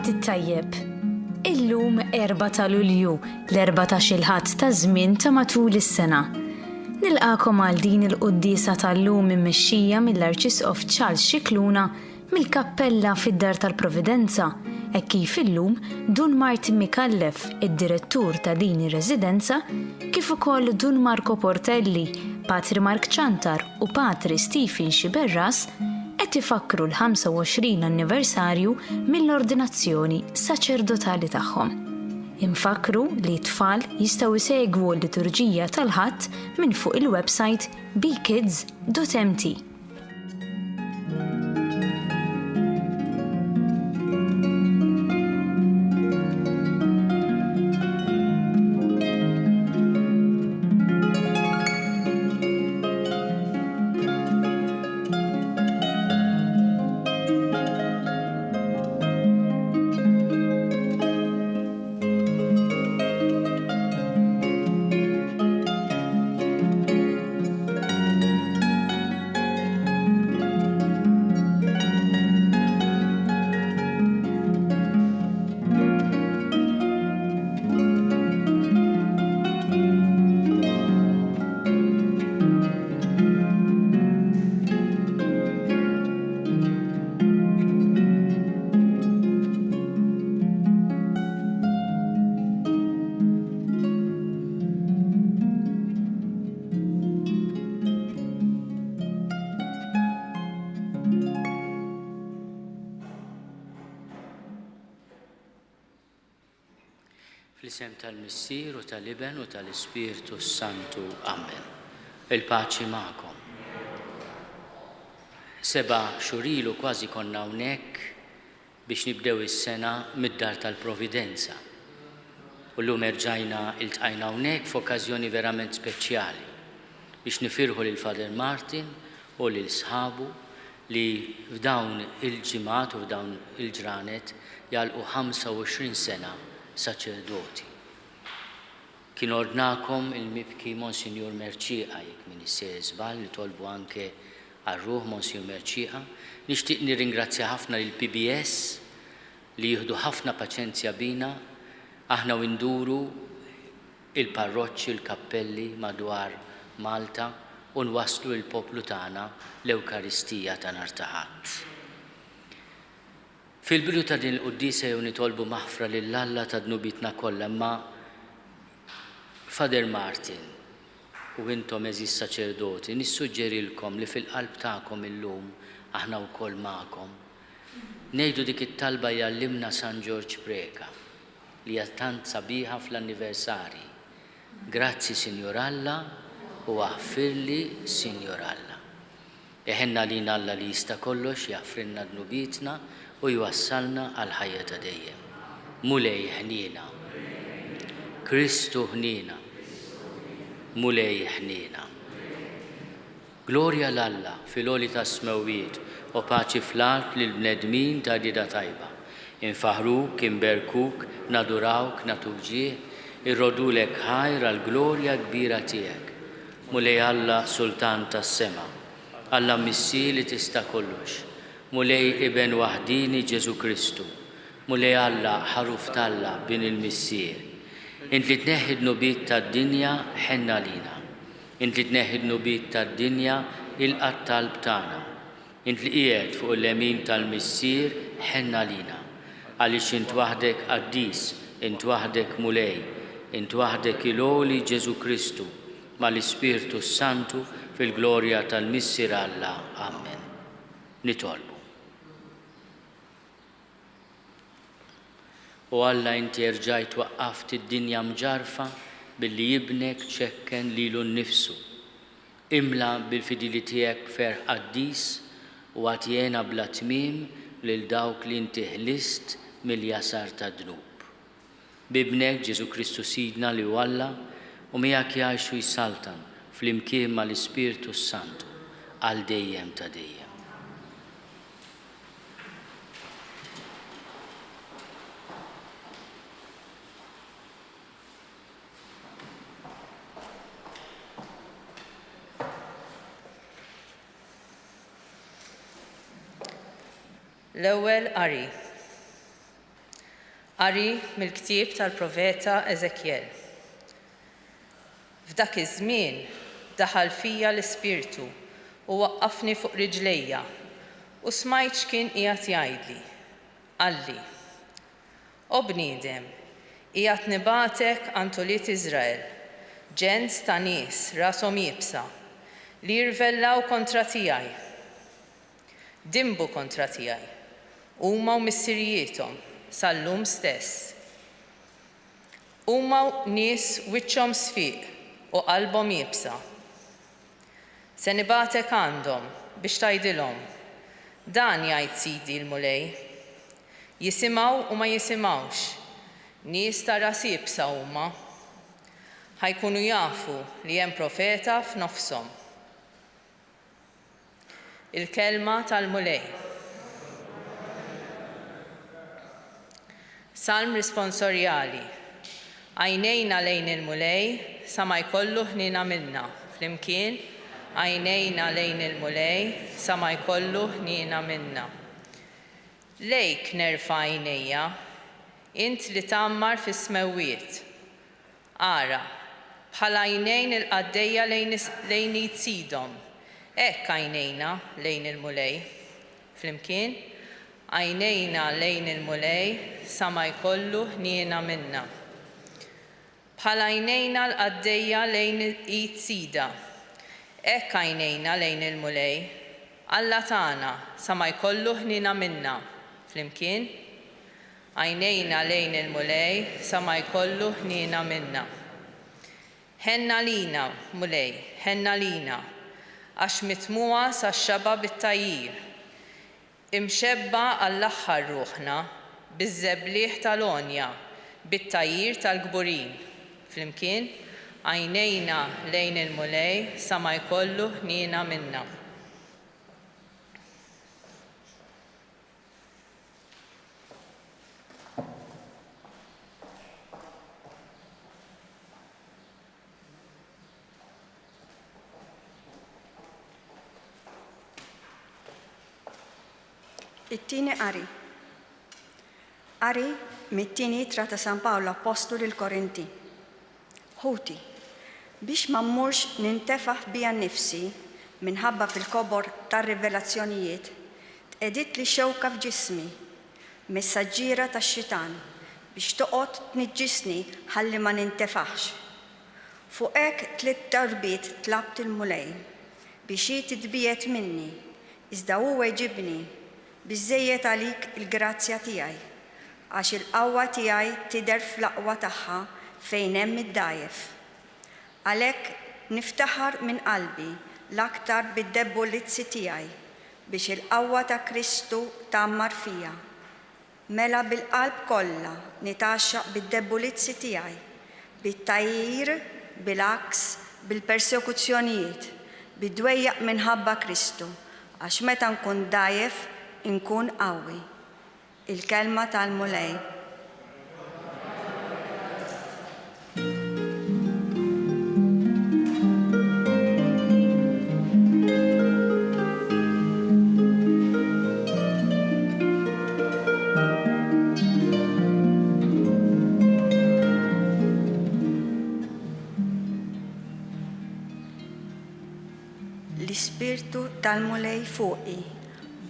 Il-Ħadd it-tajjeb. Illum 4 ta' Lulju, l-erbatax-il Ħadd taż-żmien ta' matul is-sena. Nilqagħkom għal din il-quddiesa tal-lum immexxija mill-Arċisqof Charles Scicluna mill-kappella fid-Dar tal-Providenza, hekk kif illum Dun Martin Micallef, id-Direttur ta' din ir-residenza, kif ukoll Dun Marco Portelli, Patri Mark Ciantar u Patri Stephen Sciberras qed ifakkru l-25 anniversarju mill-ordinazzjoni saċerdotali tagħhom. Infakkru li t-tfal jistgħu jsegwu l-liturġija tal-Ħadd minn fuq il-websajt bekids.mt. Fl-isem tal-Missier u tal-Iben u tal-Ispirtu s-Santu. Amen. Il-paċi magħkom. Seba' xhur ilu kważi konna hawnhekk biex nibdew is-sena mid-Dar tal-Providenza. U llum erġajna iltqajna hawnhekk f'okkażjoni verament speċjali biex nifirħu lil Father Martin u lil sħabu li f'dawn il-ġimgħat u f'dawn il-ġranet jagħlqu 25 sena saċerdoti. Kien ordnakom il-mibki Monsinjur Mercieca, jekk m'iniex sejjer żball, nitolbu anke għal ruħ Monsinjur Mercieca. Nixtieq nirringrazzja ħafna lill-PBS li jieħdu ħafna paċenzja bina aħna u nduru il-parroċċi u l-kappelli madwar Malta u nwasslu lill-poplu tagħna l-Ewkaristija ta' nhar ta' Ħadd. Fil-bidu ta' din il-quddiesa jew nitolbu maħfra lil Alla ta' dnubietna kollha imma Father Martin u intom għeżież saċerdoti nissuġġerilkom li fil-qalb tagħkom illum aħna wkoll magħkom ngħidu dik it-talba li għallimna San Ġorġ Preca li hija tant sabiħa fl-anniversarji Grazzi Sinjur Alla u aħfirli Sinjur Alla. Iħenn għalina Alla li jista' kollox jaħfrilna dnubietna u jwassalna għall-ħajja ta' dejjem. Mulej ħniena. Kristu ħniena. Mulej ħniena. Glorja 'l Alla fil-għoli tas-smewwiet u paċi fl-art lill-bnedmin ta' rieda tajba. Infaħħruk, inberkuk, nadurawk, nagħtuk ġieħ, irroddulek ħajr għall-glorja kbira tiegħek. Mulej Alla Sultan tas-sema, Alla Missier li tista' kollox, Mulej Iben waħdieni Ġesù Kristu, Mulej Alla Ħaruf t'Alla Bin il-Missier, Int li tneħħi d-dnubiet tad-dinja, ħenn għalina. Int li tneħħi d-dnubiet tad-dinja, ilqa' t-talb tagħna. Int li qiegħed fuq il-lemin tal-Missier, ħenn għalina. Għaliex int waħdek qaddis, int waħdek Mulej, int waħdek il-għoli Ġesù Kristu, mal-Ispirtu s-Santu, fil-glorja tal-Missier Alla. Ammen. Nitolbu. O Alla inti erġajt waqqaft id-dinja mġarrfa billi Ibnek ċekken lilu nnifsu. Imla bil-fidili tiegħek b'ferħ qaddis u agħti hena bla tmiem lil dawk li inti ħlist mill-jasar tad-dnub. B'Ibnek, Ġesù Kristu Sidna li hu Alla, u miegħek jgħix u jsaltan flimkien mal-Ispirtu s-Santu, għal dejjem ta' dejjem. L-Ewwel Qari. Qari mill-ktieb tal-profeta Eżekjel. F'dak iż-żmien daħal fija l-Ispirtu u waqqafni fuq riġlejja, u smajt x'kien qiegħed jgħidli. Qalli, O bniedem, qiegħed nibagħtek għand ulied Iżrael, ġens ta' nies rashom iebsa, li jirvellaw kontra tiegħi. Dinbu kontra tiegħi, huma u missirijiethom, sal-lum stess. Huma nies wiċċhom sfiq u qalbhom iebsa. Se nibagħtek għandhom biex tgħidilhom, 'Dan jgħid Sidi l-Mulej. Jisimgħu u ma jisimgħux, nies ta' ras iebsa huma. Ħa jkunu jafu li hemm profeta f'nofshom. Il-Kelma tal-Mulej. Salm Risponsorjali Għajnejna lejn il-Mulej sa ma jkollu ħniena minna. Flimkien, Għajnejna lejn il-Mulej sa ma jkollu ħniena minna. Lejk nerfa' għajnejja, int li tgħammar fis-smewwiet. Ara, bħal għajnejn il-qaddejja lejn lejn id sidhom, hekk għajnejna lejn il-Mulej. Flimkien, għajnejna lejn il-Mulej sa ma jkollu ħniena minna. Bħal għajnejna l-qaddejja lejn id sidha, hekk għajnejna lejn il-Mulej, Alla tagħna, sa ma jkollu ħniena minna. Flimkien, Għajnejna lejn il-Mulej sa ma jkollu ħniena minna. Ħenn għalina, Mulej, ħenn għalina, għax mitmugħa sax-xaba' bit-tgħajjir. Imxebbgħa għall-aħħar ruħna biż-żebliħ tal-għonja, bit-tgħajjir tal-kburin. Flimkien, għajnejna lejn il-Mulej sa ma jkollu ħniena minna. It-tieni qari. Qari mit-tieni ittra ta' San Pawl Appostlu lill-Korinti. Ħuti, biex ma mmurx nintefaħ bija nnifsi minħabba fil-kobor tar-rivelazzjonijiet, tqegħditli xewka f'ġismi, messaġġiera tax-xitan, biex toqgħod tniġġisni ħalli ma nintefaħx. Fuq hekk tliet darbiet tlabt il-Mulej, biex hi titbiegħed minni, iżda hu weġibni, Biżżejjed għalik il-grazzja tiegħi, għax il-qawwa tiegħi tidher fl-aqwa tagħha fejn hemm id-dgħajef. Għalhekk niftaħar minn qalbi l-aktar bid-debbulizzi tiegħi, biex il-qawwa ta' Kristu tgħammar fija. Mela bil-qalb kollha nitgħaxxaq bid-debbulizzi tiegħi, bit-tgħajjir, bil-għaks, bil-persekuzzjonijiet, bid-dwejjaq minħabba Kristu, għax meta nkun dgħajjef inkun qawwi. Il-Kelma tal-Mulej. L-Ispirtu tal-Mulej fuqi,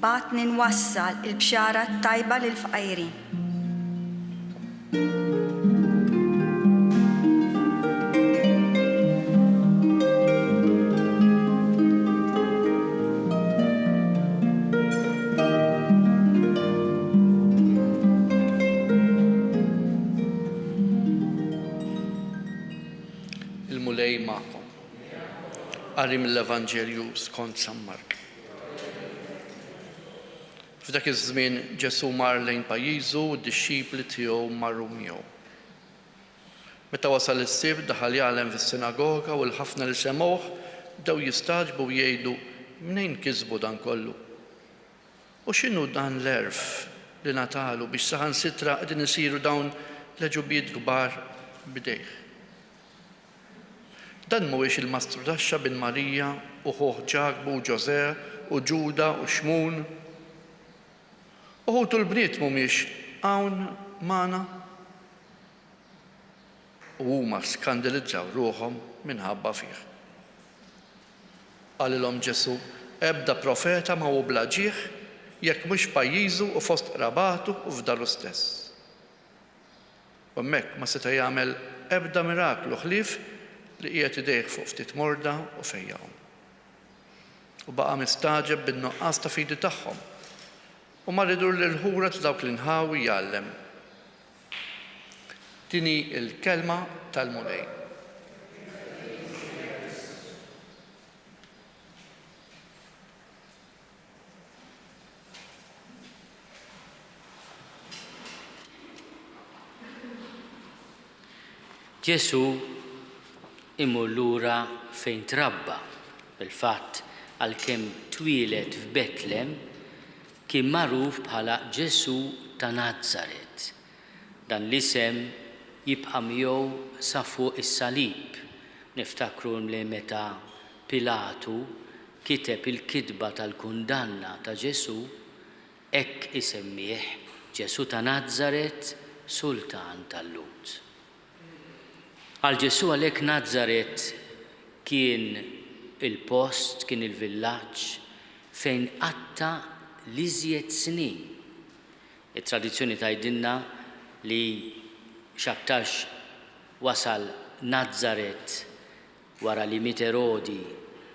bagħatni nwassal il-bxara t-tajba lill-fqajrin. Il-Mulej magħkom. Qari mill-Evanġelju skont San Mark. F'dak iż-żmien Ġesù mar lejn pajjiżu u d-dixxipli tiegħu marru miegħu. Meta wasal is-Sibt daħal jgħallem fis-sinagoga u l-ħafna li semgħuh bdew jistagħġbu u jgħidu, Mnejn kisbu dan kollu? U x'inhu dan l-għerf li ngħatalu biex saħansitra qegħdin isiru dawn l-għeġubijiet kbar b'idejh? Dan mhuwiex il-mastrudaxxa bin Marija u ħuh Ġakbu u Ġożè u Ġuda u Xmun? U ħutu l-bniet mhumiex hawn magħna? U huma skandilizzaw ruħhom minħabba fih. Qalilhom Ġesù, Ebda profeta ma hu bla ġieħ jekk mhux f'pajjiżu u fost qrabatu u f'daru stess. U hemmhekk ma seta' jagħmel ebda miraklu ħlief li qiegħed idejh fuq ftit morda u fejjaqhom. U baqa' mistagħġeb bin-nuqqas ta' fidi tagħhom, u mar idur l-irħula ta' dawk l-inħawi jgħallem. Din hi l-kelma tal-Mulej. Ġesù imur lura fejn trabba. Fil-fatt, għalkemm twieled f'Betlem, kien magħruf bħala Ġesù ta' Nazaret. Dan l-isem jibqa' miegħu sa fuq is-salib. Niftakru li meta Pilatu kiteb il-kitba tal-kundanna ta' Ġesù, hekk isemmih, Ġesù ta' Nazaret, sultan tal-Lhud. Għal Ġesù għalhekk Nazaret kien il-post, kien il-villaġġ fejn qatta' l-iżjed snin. It-tradizzjoni tgħidilna li x'aktarx wasal Nazaret wara li miet Erodi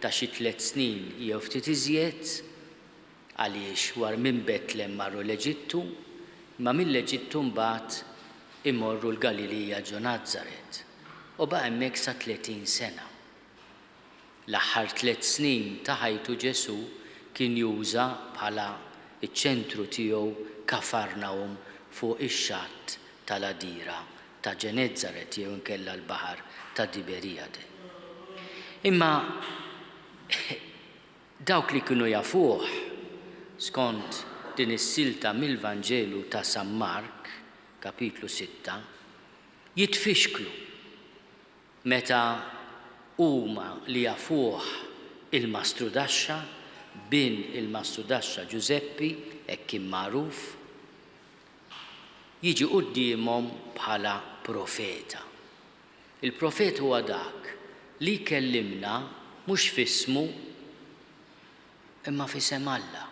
ta' xi tlett snin jew ftit iżjed, għaliex war minn Betlem marru l-Eġittu, imma mill-Eġittu mbagħad imorru l-Galilija ġo Nazaret, u baqa' hemmhekk sa 30 sena. L-aħħar tlett snin ta' ħajtu Ġesù kien juża bħala ċ-ċentru tiegħu Kafarnahum fuq ix-xatt tal-għadira ta' Ġenezaret jew inkella l-baħar ta' Tiberijade. Imma Dawk li kienu jafuh, skont din is-silta mill-Vanġelu ta' San Mark, kapitlu sitta, jitfixklu meta huma li jafuh il-mastrudaxxa, bin il-mastrudaxxa Ġużeppi, hekk kien magħruf, jiġi quddiemhom bħala profeta. Il-profet huwa dak li jkellimna mhux f'ismu imma f'isem Alla.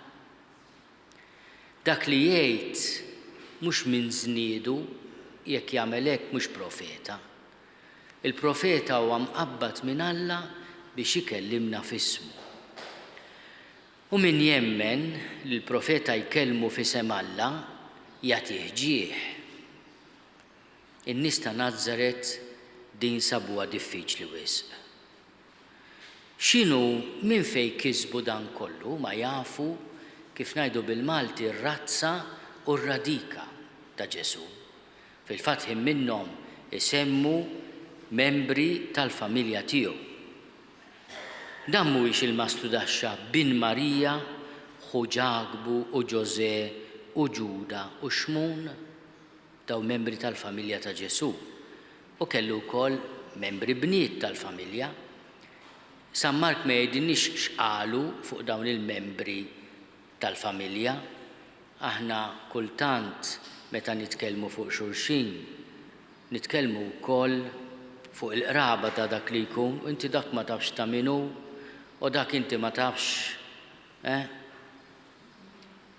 Dak li jgħid mhux minn żniedu, jekk jagħmel hekk mhux profeta. Il-profeta huwa mqabbad minn Alla biex ikellimna f'ismu. U min jemmen li l-profeta jkellmu f'isem Alla jagħtih ġieħ. In-nies ta' Nazaret din sabuha diffiċli wisq. X'inhu, minn fejn kisbu dan kollu? Huma jafu, kif ngħidu bil-Malti, r-razza u r-radika ta' Ġesù. Fil-fatt ħin minnhom isemmu membri tal-familja tiegħu. Dan mhuwiex il-mastrudaxxa bin Marija, ħu Ġakbu u Ġożè u Ġuda u Xmun? Dawn membri tal-familja ta' Ġesù. U kellu wkoll membri bniet tal-familja. San Mark ma jgħidilniex x'qalu fuq dawn il-membri tal-familja. Aħna kultant meta nitkellmu fuq xulxin, nitkellmu wkoll fuq il-qraba ta' dak li jkun, inti dak ma tafx ta' min hu, u dak inti ma tafx, eh?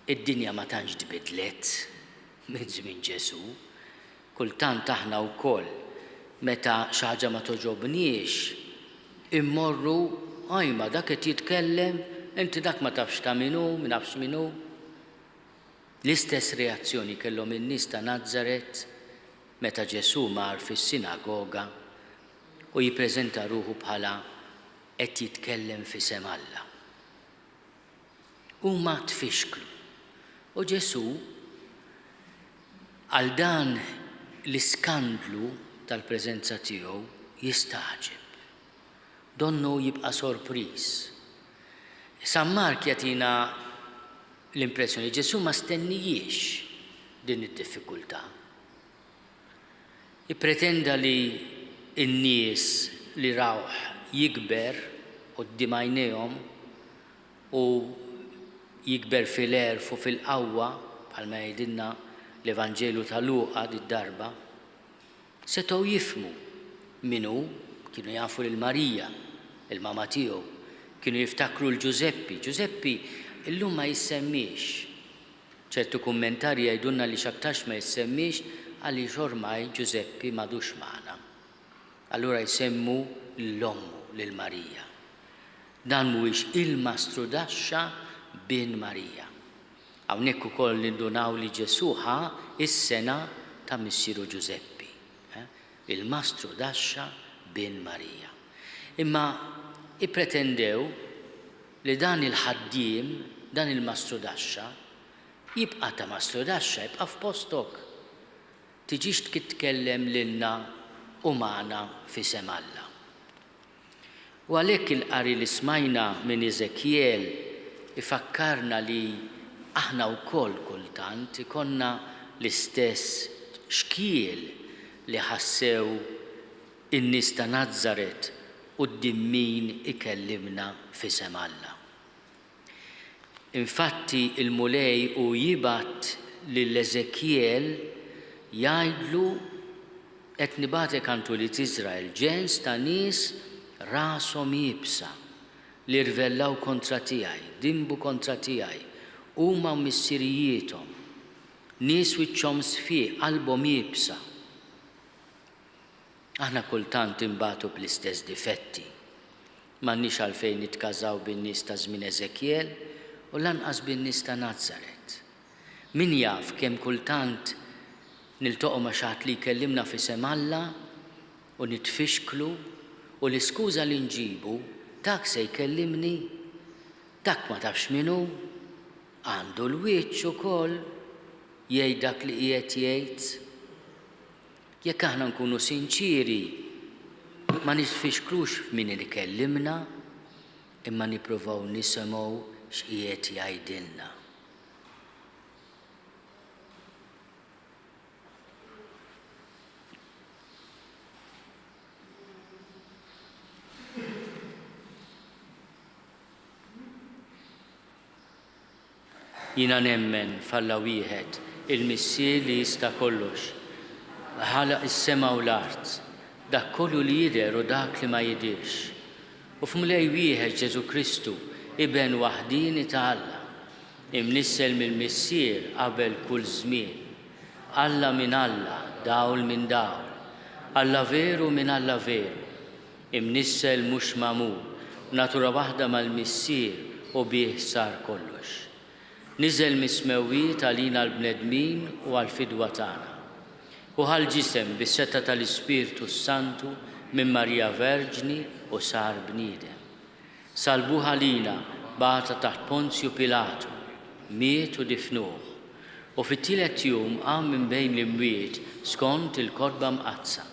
Id-dinja ma tantx tbiddlet minn żmien Ġesù. Kultant aħna wkoll, meta xi ħaġa ma togħġobniex, immorru, Ajma, dak qed jitkellem, inti dak ma tafx ta' min hu, ma nafx min hu. L-istess reazzjoni kellhom in-nies ta' Nazaret meta Ġesù mar fis-sinagoga u jippreżenta ruħu bħala qed jitkellem f'isem Alla. Huma tfixklu. U Ġesù, għal dan l-iskandlu tal-preżenza tiegħu, jistagħġeb. Donnu jibqa' sorpriż. San Mark jagħtina l-impressjoni li Ġesù ma stennijiex din id-diffikultà. Ippretenda li n-nies li rawh jikber quddiem għajnejhom u jikber fil-għerf u fil-qawwa, bħalma jgħidilna l-Evanġelju ta' Luqa did-darba, setgħu jifhmu. Min hu, kienu jafu lil Marija, il-mama tiegħu. Kienu jiftakru 'l Ġużeppi. Ġużeppi llum ma jissemmiex. Ċertu kummentarji jgħidulna li x'aktarx ma jissemmiex għaliex ormai Ġużeppi m'għadux magħna. Allura jsemmu lil ommu, lil Marija. Dan mhuwiex il-mastrudaxxa bin Marija. Hawnhekk ukoll nindunaw li Ġesù ħa s-sengħa ta' missieru Ġużeppi, il-mastrudaxxa bin Marija. Imma ippretendew li dan il-ħaddiem, dan il-mastrudaxxa, jibqa' ta' mastrudaxxa, ibqa' f'postok. Tiġix titkellem lilna u magħna f'isem Alla. U għalhekk il-qari li smajna minn Eżekjel ifakkarna li aħna wkoll kultant ikollna l-istess xkiel li ħassew in-nies ta' Nazaret quddiem min ikellimna f'isem Alla. Infatti l-Mulej hu jibgħat lil Eżekjel jgħidlu, Qed nibgħatek għand ulied Iżrael, ġens ta' nies rashom iebsa, li rvellaw kontra tiegħi, dinbu kontra tiegħi, huma u missirijiethom, nies wiċċhom sfiq, qalbhom iebsa. Aħna kultant inbatu bl-istess difetti. M'għandniex għalfejn nitkażaw bin-nies ta' żmien Eżekjel u lanqas bin-nies ta' Nazaret. Min jaf kemm kultant niltaqgħu ma' xi ħadd li jkellimna f'isem Alla u nitfixklu u l-iskuża li nġibu, dak se jkellimni? Dak ma tafx min hu? Għandu l-wiċċ ukoll jgħid dak li qiegħed jgħid? Jekk aħna nkunu sinċieri, ma nitfixklux f'min ikellimna, imma nippruvaw nisimgħu x'qiegħed jgħidilna. Jiena nemmen f'Alla wieħed, il-Missier li jista' kollox, li ħalaq is-sema u l-art, dak kollu li jidher u dak li ma jidhirx, u f'Mulej wieħed Ġesù Kristu, Iben waħdieni ta' Alla, imnissel mill-Missier qabel kull żmien, Alla minn Alla, dawl minn dawl, Alla veru minn Alla veru, Imnissel mhux magħmul, natura waħda mal-Missier u bih sar kollox. Niżel mis-smewwiet għalina l-bnedmin u għall-fidwa tagħna. Hu ħa l-ġisem bis-setgħa tal-Ispirtu s-Santu minn Marija Verġni u sar bniedem. Salbuh għalina, bata taħt Ponzju Pilatu, miet u difnuh, u fit-tielet jum qam minn bejn l-imwiet skont il-Kotba Mqaddsa.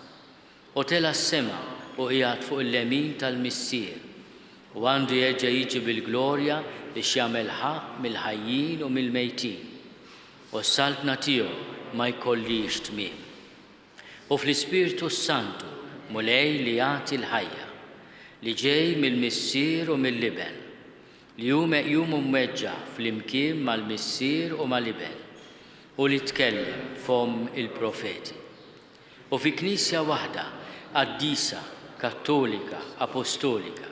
U tela' s-sema u qiegħed fuq il-lemin tal-Missier, u għandu jerġa' jiġi bil-glorja biex jagħmel ħaqq mill-ħajjin u mill-mejtin, u s-saltna tiegħu ma jkollhiex tmiem. U fl-Ispirtu s-Santu, Mulej li jagħti l-ħajja, li ġej mill-Missier u mill-Iben, li hu meqjum u mweġġa' flimkien mal-Missier u mal-Iben, u li tkellem b'fomm il-profeti. U fi Knisja waħda, qaddisa, kattolika, apostolika.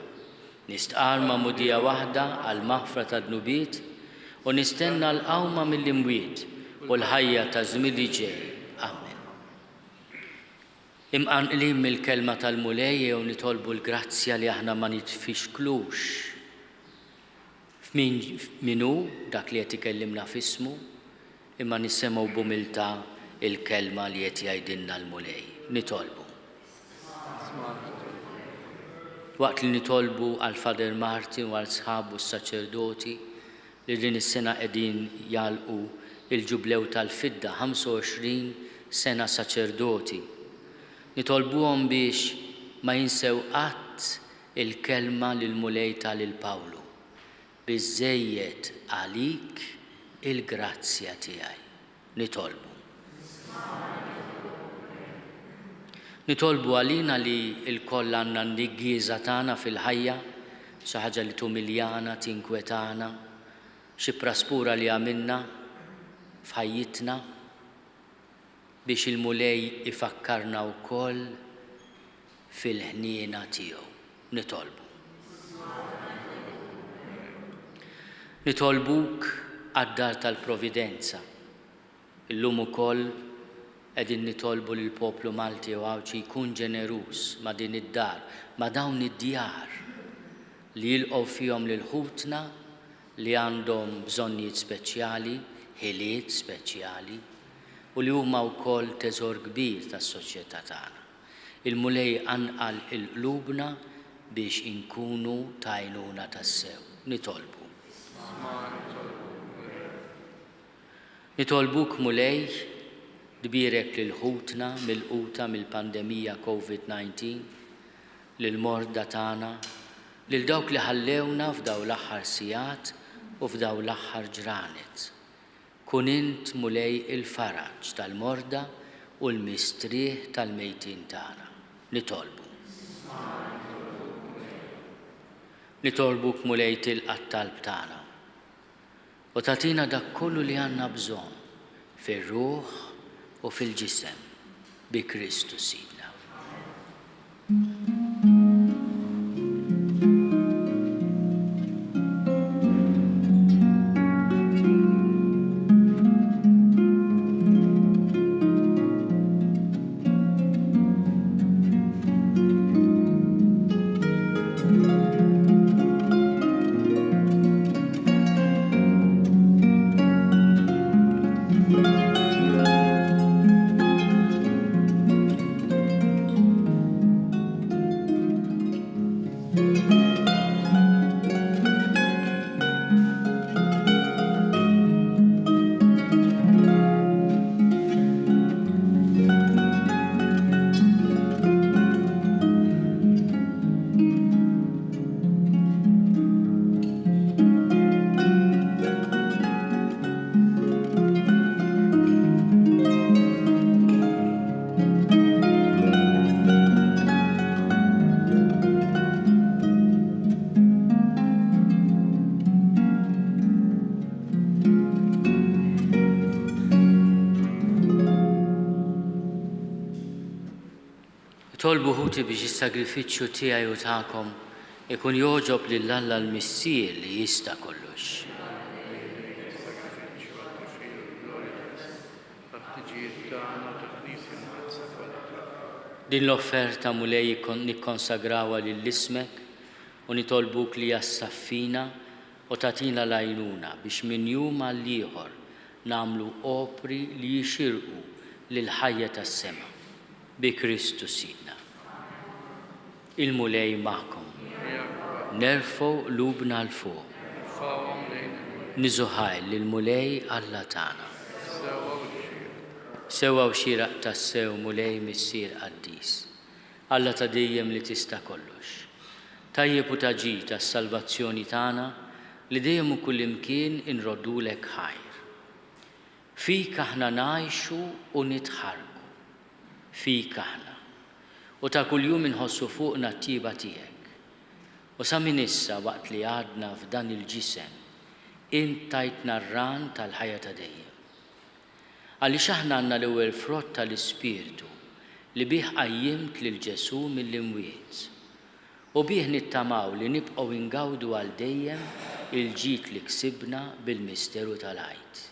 Nistqarr magħmudija waħda għall-maħfra tad-dnubiet u nistenna l-qawma mill-imwiet u l-ħajja taż-żmien li ġej. Amen. Imqanqlin mill-Kelma tal-Mulej ejjew nitolbu l-grazzja li aħna ma nitfixklux f'min min hu dak li qed ikellimna f'ismu, Imma nisemgħu b'umiltà l-kelma li qed jgħidilna l-Mulej. Nitolbu. Waqt li nitolbu għal Father Martin u għal sħabu s-saċerdoti li din is-sena qegħdin jagħlqu il-ġublew tal-fidda, 25 sena saċerdoti. Nitolbuhom biex ma jinsew qatt il-kelma li l-Mulej ta lil Pawlu. Biżżejjed għalik il-grazzja tiegħi. Nitolbu. Nitolbu għalina li lkoll għandna n-niggieża tagħna fil-ħajja, xi ħaġa li tumiljana, tinkwetana, xi praspura li għamilna f'ħajjitna, biex il-Mulej ifakkarna wkoll. Fil-ħniena tiegħu. Nitolbu. Nitolbuk għad-Dar tal-Providenza. Illum ukoll qegħdin nitolbu lill-poplu Malti u Għawdxi jkun ġeneruż ma' din id-dar, ma' dawn id-djar li jilqgħu fihom lil ħutna li għandhom bżonnijiet speċjali, ħiliet speċjali, u li huma wkoll teżor kbir tas-soċjetà tagħna. Il-Mulej iqanqal il-qlubna biex inkunu ta' għajnuna tassew. Nitolbu. Nitolbuk Mulej, tbierek lil ħutna milquta mill-pandemija Covid 19, lill-morda tagħna, lil dawk li ħallewna f'dawn l-aħħar sigħat u f'dawn l-aħħar ġranet. Kun int Mulej il-faraġ tal-morda u l-mistrieħ tal-mejtin tagħna. Nitolbu. Nitolbuk Mulej tilqa' t-talb tagħna. U tagħtina dak kollu li għandna bżonn fir-ruħ u fil-ġisem, bi Kristu Sidna. Itolbu ħuti biex is-sagrifiċċju tiegħi u tagħkom ikun jogħġob lil Alla l-Missier li jista' kollox. Din l-offerta, Mulej, nikkonsagrawha lil ismek u nitolbuk li hija ssaffina u tagħtina l-għajnuna biex minn jum għall-ieħor nagħmlu opri li jixirqu lill-ħajja tas-sema. Bi Kristu Sidna. Il-Mulej magħkom. Nerfgħu qlubna 'l fuq. Niżu ħajr lill-Mulej Alla tagħna. Sewwa u xieraq tassew, Mulej Missier qaddis. Alla ta' dejjem li tista' kollox. Tajjeb u ta' ġid għas-salvazzjoni tagħna li dejjem u kullimkien inroddulek ħajr. Fik aħna ngħixu u nitħarrku. Fik aħna. U ta' kuljum inħossu fuqna t-tjieba tiegħek. U sa minn issa waqt li għadna f'dan il-ġisem, int tajtna r-ran tal-ħajja ta' dejjem. Għaliex aħna għandna l-ewwel frott tal-Ispirtu li bih qajjimt lil Ġesù mill-imwiet. U bih nittamaw li nibqgħu ingawdu għal dejjem il-ġid li ksibna bil-misteru tal-Għid.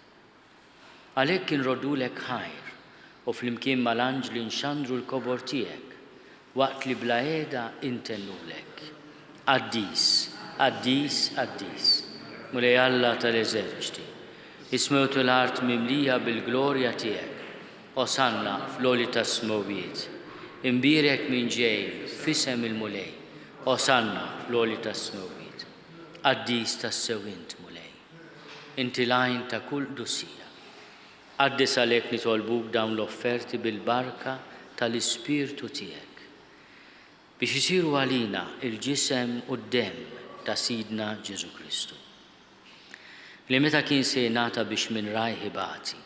Għalhekk inroddulek ħajr u flimkien mal-anġli nxandru l-kobor tiegħek, waqt li bla qiegħda intennulek, Qaddis, qaddis, qaddis, Mulej Alla tal-eżerċti, is-smewt u l-art mimlija bil-glorja tiegħek, Osanna fl-għoli tas-smewwiet. Imbierek min ġej f'isem il-Mulej, Osanna fl-għoli tas-smewwiet. Qaddis tassew int, Mulej. Inti l-għajn ta' kull qdusija. Qaddes għalhekk nitolbuk dawn l-offerti bil-barka tal-Ispirtu tiegħek, biex isiru għalina l-ġisem u d-demm ta' Sidna Ġesù Kristu, li meta kien se jingħata biex minn rajh ibati,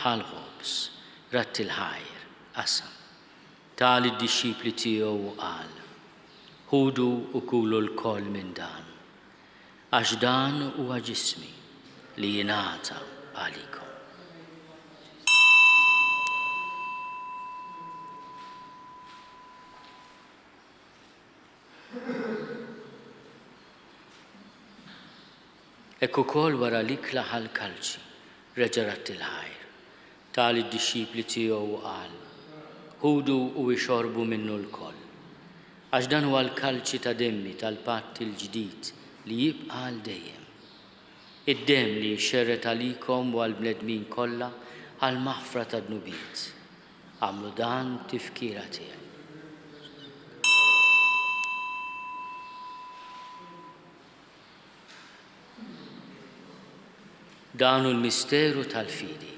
ħa l-ħobż, radd il-ħajr, qasam, ta lid-dixxipli tiegħu u qal, Ħudu u kulu lkoll minn dan, Għax dan huwa ġismi li jingħata għalikom. Hekk ukoll wara l-ikla ħa l-kalċi, reġa' radd il-ħajr, ta lid-dixxipli tiegħu u qal, Ħudu u ixorbu minnu lkoll. Għax dan huwa l-kalċi ta' demmi tal-patt il-ġdid li jibqa' għal dejjem. Id-demm li jixxerred għalikom u għall-bnedmin kollha għall-maħfra tad-dnubiet. Agħmlu dan b'tifkira tiegħi. Dan hu l-misteru tal-fidi.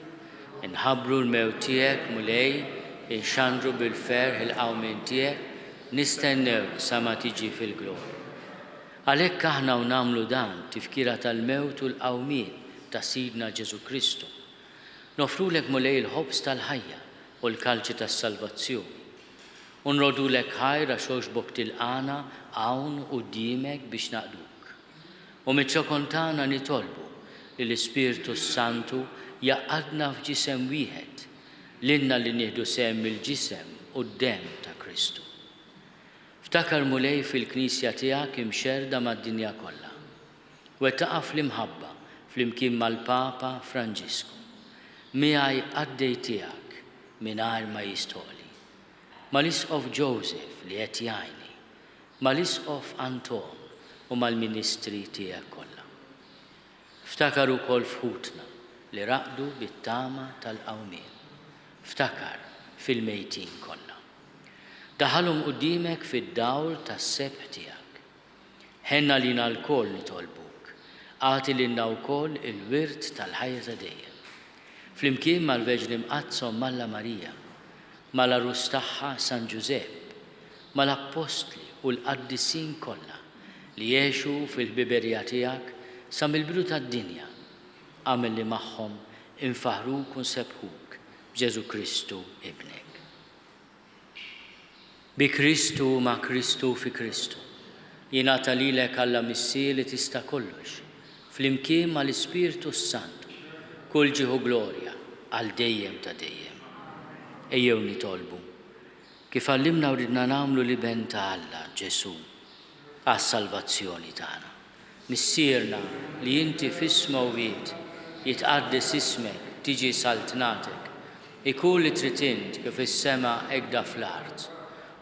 Inħabbru l-mewt tiegħek, Mulej, inxandru bil-ferħ il-qawmien tiegħek, nistennewk sa ma tiġi fil-glorja. Għalhekk aħna u nagħmlu dan, tifkira tal-mewt u l-qawmien ta' Sidna Ġesù Kristu, noffrulek, Mulej, il-ħobż tal-ħajja u l-kalċi tas-salvazzjoni. U nroddulek ħajr għax għoġbok tilqagħna hawn quddiemek biex naqduk. U miċ-ċokon tagħna nitolbu li l-Ispirtu s-Santu jgħaqqadna f'ġisem wieħed, lilna li nieħdu sehem mill-ġisem u d-demm ta' Kristu. Ftakar Mulej fil-Knisja tiegħek imxerrda mad-dinja kollha. Wettaqha fl-imħabba flimkien mal-Papa Franġisku. Miegħi qaddej tiegħek mingħajr ma jistħoqli. Mal-Isqof Joseph li qed jgħinni, mal-Isqof Anton u mal-ministri tiegħek kollha. Ftakar ukoll f'ħutna li raqdu bit-tama tal-qawmien. Ftakar fil-mejtin kollha. Daħħalhom quddiemek fid-dawl tas-sebħ tiegħek. Ħenn għalina lkoll nitolbuk, agħti lilna wkoll il-wirt tal-ħajja ta' dejjem. Flimkien mal-Verġni Mqaddsa Omm Alla Marija, mal-Għarus tagħha San Ġużepp, mal-Appostli u l-qaddisin kollha li għexu fil-ħbiberija tiegħek sa mill-bidu tad-dinja, agħmel li magħhom infaħħruk u nsebbħuk b'Ġesù Kristu Ibnek. Bi Kristu, ma' Kristu u fi Kristu, jingħata lilek Alla Missier li tista' kollox, flimkien mal-Ispirtu s-Santu, kull ġieħ u glorja għal dejjem ta' dejjem. Ejjew nitolbu, kif għallimna u ridna nagħmlu l-Iben ta' Alla, Ġesù, għas-salvazzjoni tagħna. Missierna li inti fis-smewwiet, jitqaddes ismek, tiġi saltnatek. Ikun li trid int kif fis-sema hekk da fl-art.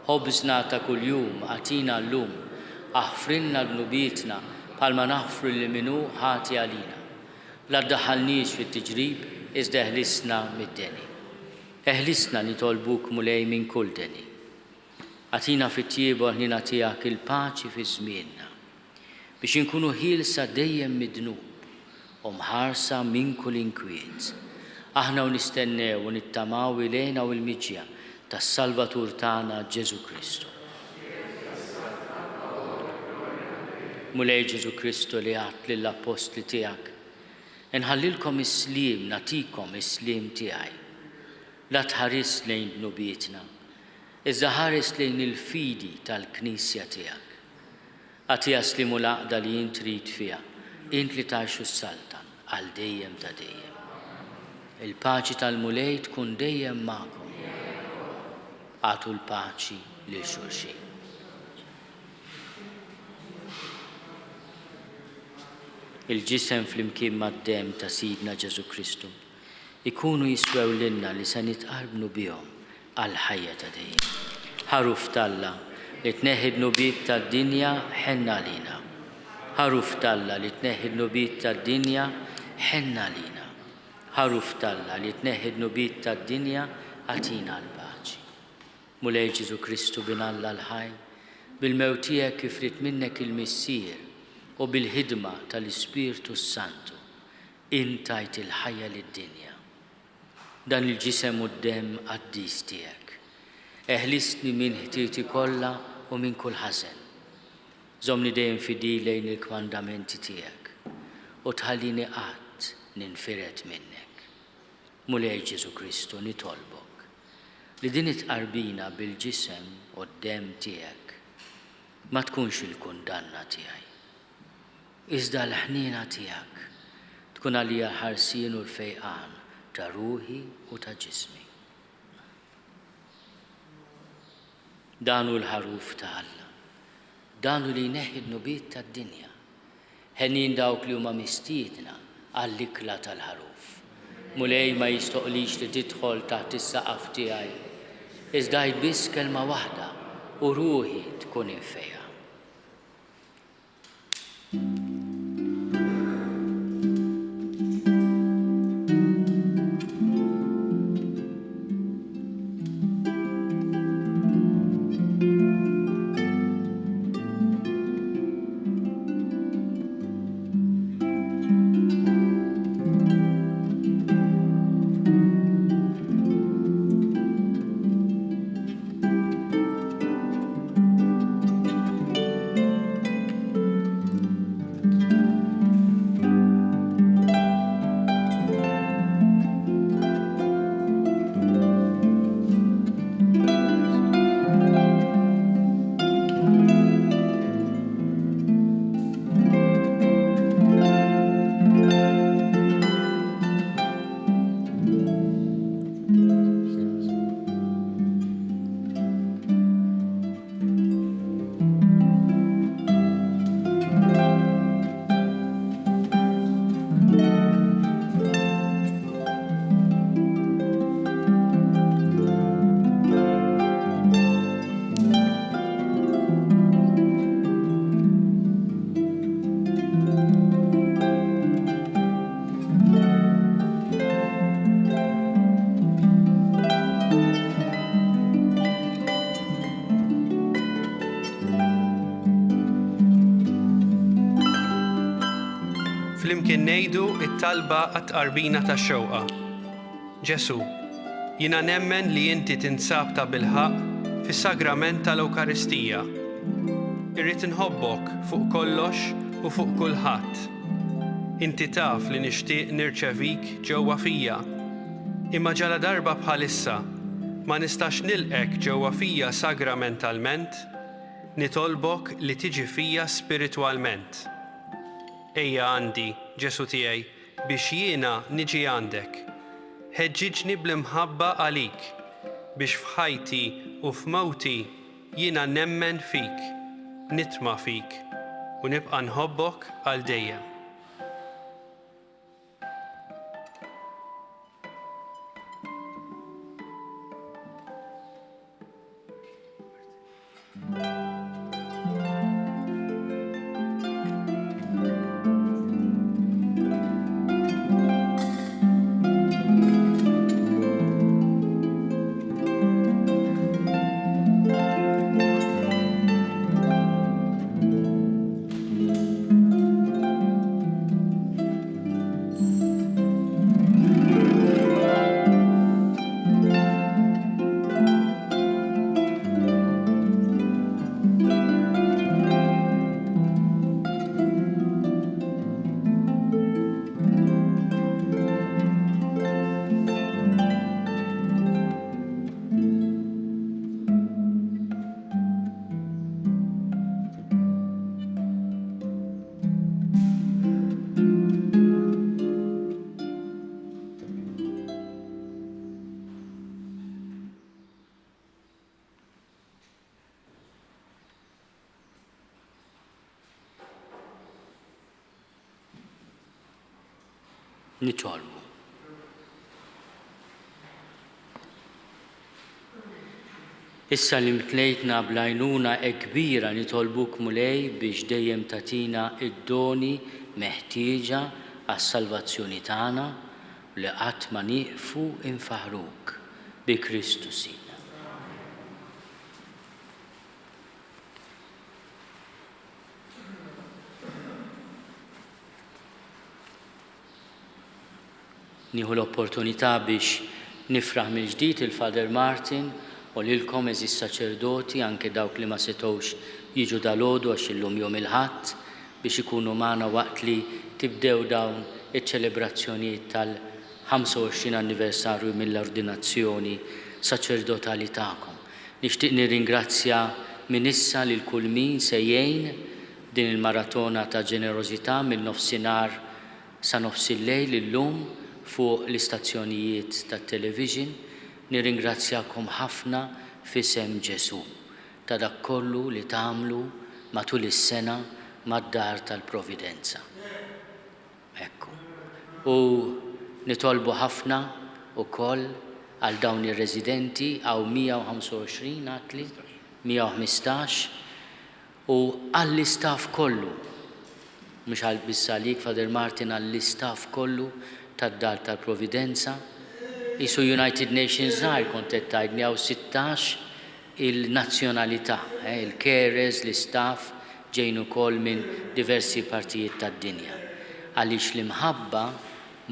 Ħobżna ta' kuljum agħtina llum. Aħfrilna dnubietna bħalma naħfru lil min hu ħati għalina. La ddaħħalniex fit-tiġrib iżda eħlisna mid-deni. Eħlisna nitolbuk Mulej minn kull deni. Agħtina fit-tjieba u l-ħniena tiegħek il-paċi fi żmienna, biex inkunu ħielsa dejjem mid-dnub u mħarsa minn kull inkwiet, aħna u nistennew u nittamaw il-hena u l-miġja tas-Salvatur tagħna Ġesù Kristu. Mulej Ġesù Kristu li għedt lill-appostli tiegħek, Inħallilkom is-sliem, nagħtikom is-sliem tiegħi. La tħarisx lejn dnubietna, iżda ħares lejn il-fidi tal-Knisja tiegħek. Agħtiha s-sliem u l-għaqda li int trid fiha, int li tgħix u ssaltan għal dejjem ta' dejjem. Il-paċi tal-Mulej tkun dejjem magħkom. Agħtu l-paċi lil xulxin. Il-ġisem flimkien mad-demm ta' Sidna Ġesù Kristu ikunu jiswew lilna li se nitqarbnu bihom għall-ħajja ta' dejjem. Ħaruf t'Alla li tneħħi d-dnubiet tad-dinja, ħenn għalina. Ħaruf t'Alla li tneħħi d-dnubiet tad-dinja, ħenn għalina. Ħaruf t'Alla li tneħħi d-dnubiet tad-dinja, agħtina l-paċi. Mulej Ġesù Kristu Bin Alla l-ħaj, bil-mewt tiegħek kif ried minnek il-Missier u bil-ħidma tal-Ispirtu s-Santu, Int tajt il-ħajja lid-dinja. Dan il-ġisem u d-demm qaddis tiegħek. Eħlisni minn ħtieti kollha u minn kull ħażen. Żommni dejjem fidil lejn il-kmandamenti tiegħek u tħallini qatt ninfired minnek. Mulej Ġesù Kristu, nitolbok li din it-tqarbina bil-ġisem u d-demm tiegħek ma tkunx il-kundanna tiegħi. Iżda l-ħniena tiegħek tkun għalija l-ħarsien u l-fejqan ta' ruħi u ta' ġismi. Dan hu l-Ħaruf ta' Alla. Dan hu li jneħħi d-dnubiet tad-dinja. Henjin dawk li huma mistiedna għall-ikla tal-Ħaruf. Mulej ma jistħoqqlix li tidħol taħt is-saqaf tiegħi, iżda għid biss kelma waħda u ruħi tkun imfejqa. Flimkien ngħidu t-talba għat-tqarbina tax-xewqa. Ġesù, jiena nemmen li inti tinsab tabilħaqq fis-sagrament tal-Ewkaristija. Irrid inħobbok fuq kollox u fuq kulħadd. Inti taf li nixtieq nirċevik ġewwa fija. Imma ġaladarba bħalissa ma nistax nilqgħek ġewwa fija sagramentalment, nitolbok li tiġi fija spiritwalment. Ejja għandi, Ġesù tiegħi, biex jiena niġi għandek. Ħeġġiġni bl-imħabba għalik, biex f'ħajti u f'mewti jiena nemmen fik, nitma' fik, u nibqa' nħobbok għal dejjem. Nitolbu. Issa li mtlejtna bl-għajnuna hekk kbira nitolbuk Mulej biex dejjem tagħtina d-doni meħtieġa għas-salvazzjoni tagħna u li qatt ma nieqfu nfaħħruk. Bi Kristu Sidna. Nieħu l-opportunità biex nifraħ mill-ġdid il Father Martin u lilkom għeżież saċerdoti, anke dawk li ma setgħux jiġu dalgħodu għax illum jum il-Ħadd, biex ikunu magħna waqt li tibdew dawn iċ-ċelebrazzjonijiet tal-25 anniversarju mill-ordinazzjoni saċerdotali tagħkom. Nixtieq nirringrazzja minn issa lil kull min se jgħin din il-maratona ta' ġenerożità mill-nofsinhar sa nofsillejl illum fuq l-istazzjonijiet tat-television, nirringrazzjakom ħafna f'isem Ġesù ta' dak kollu li tagħmlu matul is-sena. mad-Dar tal-Providenza. Ekku. U nitolbu ħafna ukoll għal dawn ir-residenti, hawn 125 għedtli? 115, u għall-istaff kollu, mhux għal biss għalik Father Martin għall-istaff kollu tad-Dar tal-Providenza, qisu United Nations żgħir kont qed tgħidli hawn 16 il-nazzjonalità, il-carers, l-istaff ġejjin ukoll minn diversi partijiet tad-dinja. Għaliex l-imħabba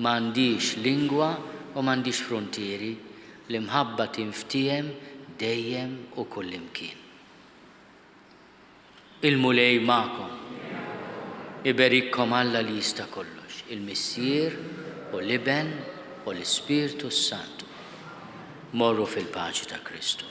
m'għandhiex lingwa u m'għandhiex fruntieri, l-imħabba tinftiehem dejjem u kullimkien. Il-Mulej magħkom. Iberikkom Alla li jista' kollox, il-Missier u l-Iben u l-Ispirtu s-Santu. Morru fil-paċi ta' Kristu.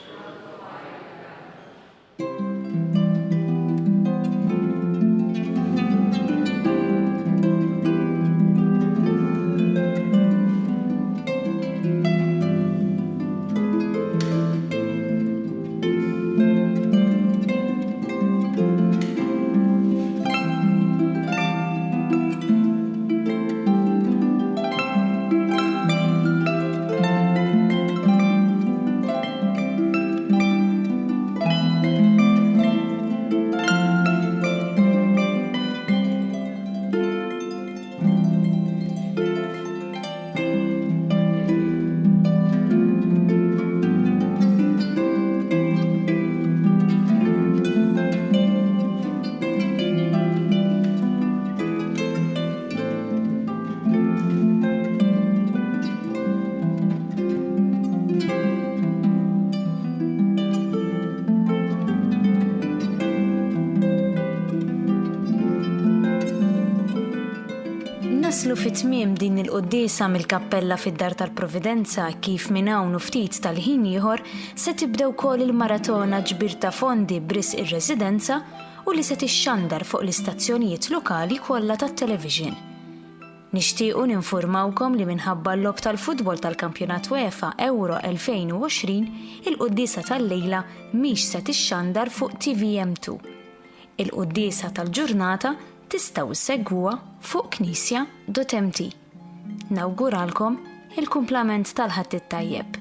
Naslu fi tmiem din il-quddiesa mill-kappella fid-Dar tal-Providenza kif minn hawn u ftit tal-ħin ieħor se tibda wkoll il-maratona ġbir ta' fondi b'risq ir-residenza u li se tixxandar fuq l-istazzjonijiet lokali kollha tat-television. Nixtiequ ninfurmawkom li minħabba l-logħob tal-futbol tal-Kampjonat UEFA Euro 2020, il-quddiesa tal-lejla mhix se tixxandar fuq tvm2. Il-quddiesa tal-ġurnata tistgħu ssegwuha fuq knisja.mt. Nawguralkom il-kumplament tal-Ħadd it-tajjeb.